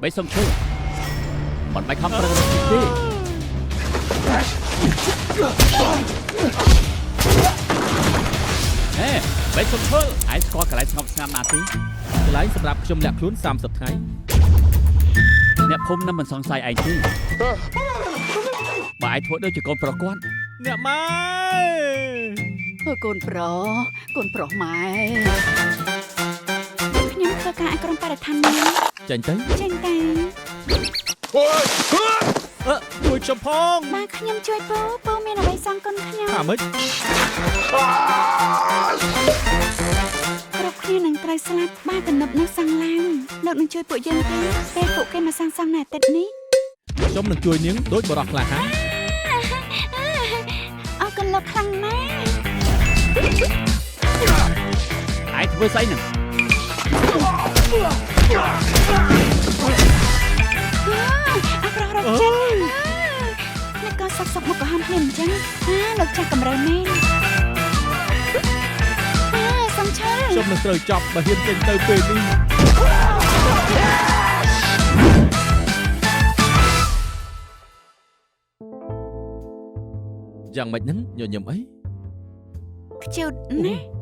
បីសុំឈើមិនបាច់ខំប្រឹងរកទេហេបីសុំឈើឯងស្គាល់កន្លែងស្ងប់ស្ងាត់ណាទេ កន្លែងសម្រាប់ខ្ញុំលាក់ខ្លួន30ថ្ងៃ អ្នកភូមិនឹងមិនសង្ស័យឯងទេបើឯងធ្វើដូចជាកូនប្រុសគាត់ អ្នកម៉ែ ធ្វើកូនប្រុសកូនប្រុសម៉ែខ្ញុំធ្វើការឲ្យក្រុមបរិស្ថាននេះ ចេញទៅ ចេញតែ អឺជួយខ្ញុំផង បាទខ្ញុំជួយពូពូមានអ្វីសងគុណខ្ញុំ ថាម៉េច គ្រប់គ្នានឹងត្រូវស្លាប់បាទទំនប់នោះសង់ឡើងលោកនឹងជួយពួកយើងទេពេលពួកគេមកសាងសង់នៅអាទិត្យនេះ ខ្ញុំនឹងជួយនាងដូចបរិះក្លាហាន អរគុណលោកខ្លាំងណាស់ ឯងធ្វើស្អីហ្នឹង អើប្រុសរកចិត្តអ្នកក៏សឹកសឹកមកក៏ហាំភ្លាមអញ្ចឹងអាលោកចាស់កម្រិមែនអាសំឆល ខ្ញុំនឹងត្រូវចាប់បើហ៊ានចេញទៅពេលនេះយ៉ាងម៉េចហ្នឹងញញឹមអី ខ្ជូតណាស់